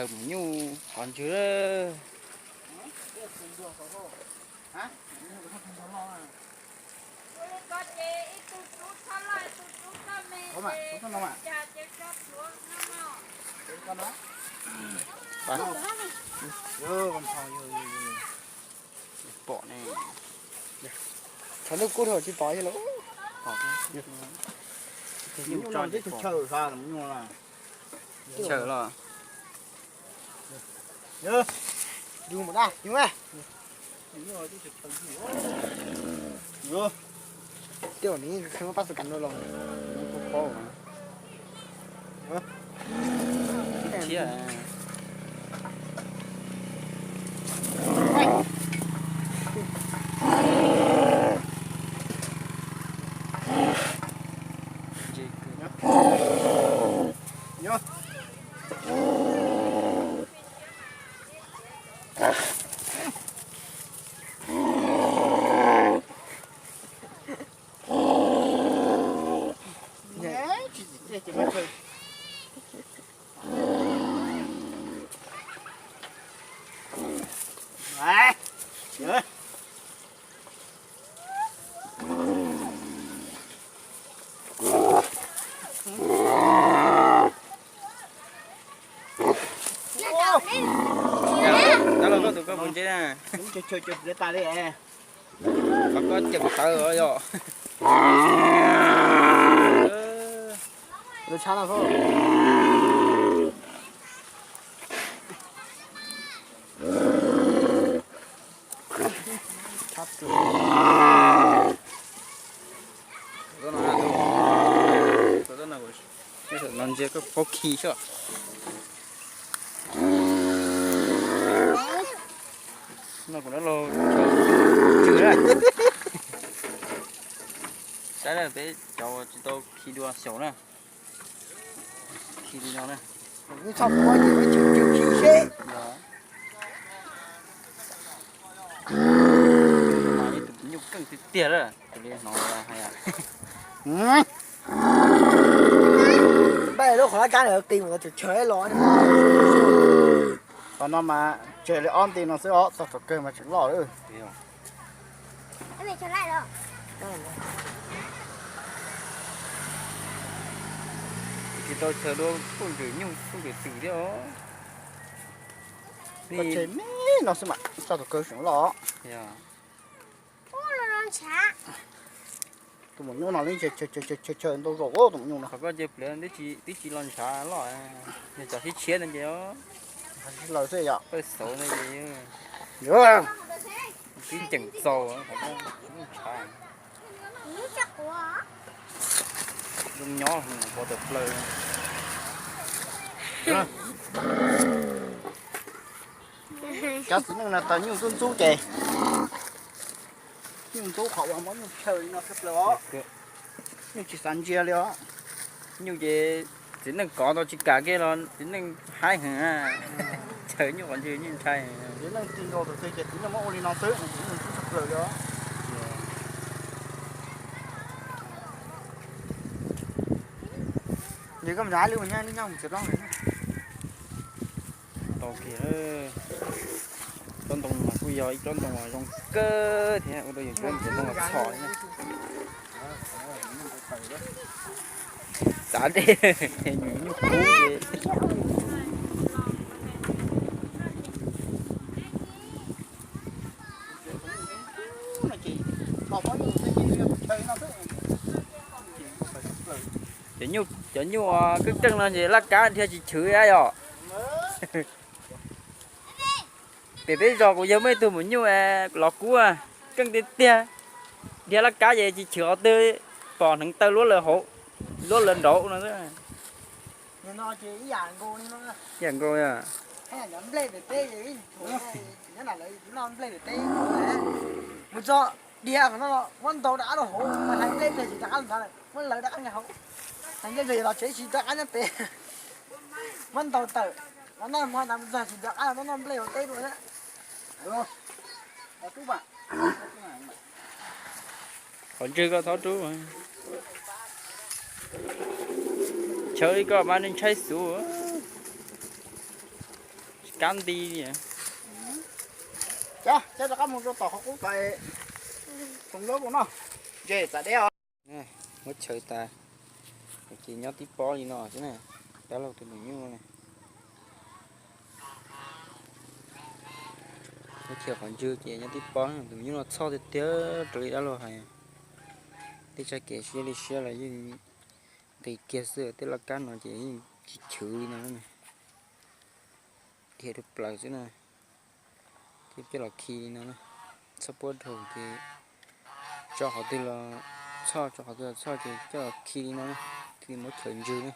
Mus nyuj qhov ntswg. Pom ne. Tshav ntuj kub dhau tsis pom li los. Chaw los. Yus mus da yus. Tej zaum nws muab pab xu kas no los. Tab los koj tus koj mus ntseb na. Qhov koj ceem tawv os yog. No ntsia koj paub khi xwb. No kuv rov los tswm na. Saib na, peb cov tsis tau khi dua xyaum na. Khi li no na. Txhob muab ces muab tswm tswm khi seb. Mas ib tug nyuj keej tiag tiag lawm, kuv li hnov hais. Npaj lub qhov lab kab ntawd ti mus txog chaw los. Qhov no mas tseg li ob nti no xwb os, txog thaum kawg mas tseem loj lawm. Tsis tau chaw dua phooj ywg nyuj phooj ywg twm thiab os. Tseg me no xwb mas txog thaum kawg tseem loj. Tus maum nyuj no li chaw ntau zaus tus maum nyuj no. Qhov koj cia pliav twb tsis los ntshav loj, yog cov sib tshiab ntawd ces lawm xwb yom. Pawj xauv ntawd ces twb ceem txaus ntshav. Zoo nyob pov tawm plaws. Cov txiv neej no tau nyuj ntxub ntxub ces nyuj ntxub qhov uas muab nyuj chaw li no xwb plaws os. Nyuj tsis xav ntsia li os. Nyuj ces txiv neej kov tau tsis kam kiag los txiv neej haib heev, chaw nyuj qhov ntswg nyuj ntshai. Txiv neej tsis nkaus tus twg ces txiv neej muab ua li no xwb, txiv neej ntxub tshaj plaws li os. Nws koj mus nrad lwm mus nyob, nyob mus txiv plob. Tau kiag, tsob ntoo mas kuj yog ib tsob ntoo zoo kawg thiab, ua rau yus cuab ntxiv ntoo los txhom li. Txav dej, nyuj kub li. Cov nyuj, cov nyuj keej keej no ces laj kab dhia tsis chwv yom. Pem peb zos kuv yawg muaj ib tug maum nyuj los kub, keej tiag tiag, dhia laj kab ces tsis chwv qhov twg, pom hneev taw luab lawv hauv, luab lawv nraud no. Ib yam nkaus, mus txog dhia qhov no muab ntaus rov qab rau hauv, mas hais nplej pliag tsis rov qab ntawd, muab lawv rov qab nyob hauv, hais nplej pliag los tsev tsis rov qab nyob pem, muab ntaus tawm, los noj hmo ntawd mus txog tsis rov qab los noj nplej hauv teb dua thiab. Qhov ntswg koj txhob rub. Chaw li koj mas neeg ntshai xub. Kab nti li. Cov, cov rov qab mus rau tom qhov qub tod, tsoom lub mus noj ntses txav deb os. Muab chaws tas, ces nyob tib pob li no xwb na. Dab laug tus me nyuj no, muab chaws qhov ntswg ces nyob tib pob, tus me nyuj no txhoj tiag tiag raws li dab laug hais. Tej tsav kev siab li siab los yeej nqis kiag xwb, tej laj kab no ces yeej tsis chwv li no. Dhia rau plaws xwb na, ces coj los khi li no na. Txhob puab dhau ces tso qhov twg los txhoj, tso qhov twg los txhoj ces coj los khi li no na, thiaj li muab chaws ntswg na.